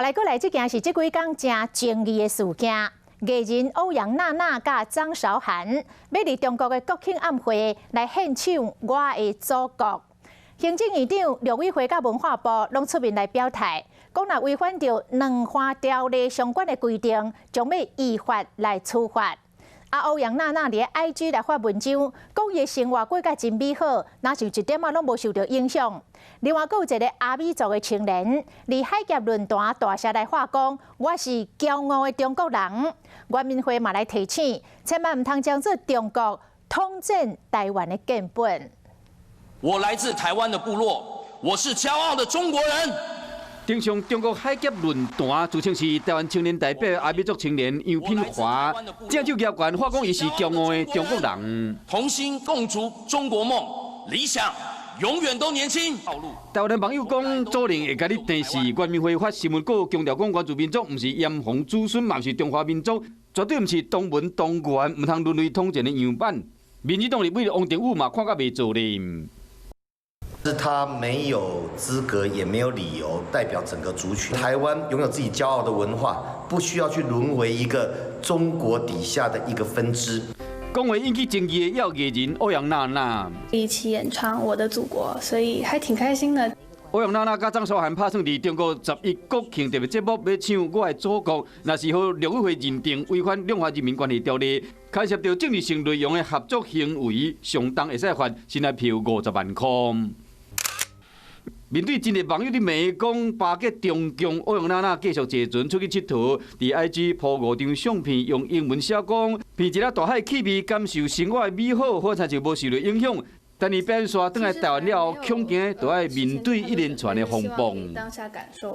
來過來，這件是這幾工誠爭議的事件。藝人歐陽娜娜佮張韶涵欲佇中國的國慶晚會來獻唱《我的祖國》。行政院長、陸委會佮文化部攏出面來表態，講若違反著兩岸條例相關的規定，將欲依法來處罰。啊，歐陽娜娜佇 IG 來發文章，講伊的生活過甲真美好，若是一點仔攏無受著影響。另外，閣有一个阿美族的青年，佇海峽論壇大聲來喊講：我是驕傲的中國人。原民會嘛來提醒，千萬毋通將這中國統戰台灣的根本。我來自台灣的部落，我是驕傲的中國人。登上中國海峽論壇，自稱是台灣青年代表阿美族青年楊品驊，正手舉懸喊講伊是驕傲的中國人。同心共築中國夢，理想永遠都年輕。台灣的網友講，祖靈會共你電視，原民會發新聞稿強調講，原住民族毋是炎黃子孫，嘛毋是中華民族，絕對毋是同文同源，毋通淪為統戰的樣板。民進黨立委王定宇嘛看甲袂做咧。是他沒有資格，也沒有理由代表整個族群。台灣擁有自己驕傲的文化，不需要去淪為一個中國底下的一個分支。講話引起爭議的有藝人歐陽娜娜，一起演唱《我的祖國》，所以還挺開心的。歐陽娜娜佮張韶涵拍算佇中國11國慶特別節目欲唱《我的祖國》，若是予陸委會認定違反兩岸人民關係條例，牽涉著政治性內容的合作行為，上重會使罰新台票50萬箍。面對真濟網友佇罵講巴結中共，歐陽娜娜繼續坐船出去𨑨迌，佇 IG 鋪五張相片，用英文寫講，憑一個大海氣味，感受生活的美好，好親像無受著影響。但伊變煞轉來台灣了後，恐驚著愛面對一連串的風暴。當下感受。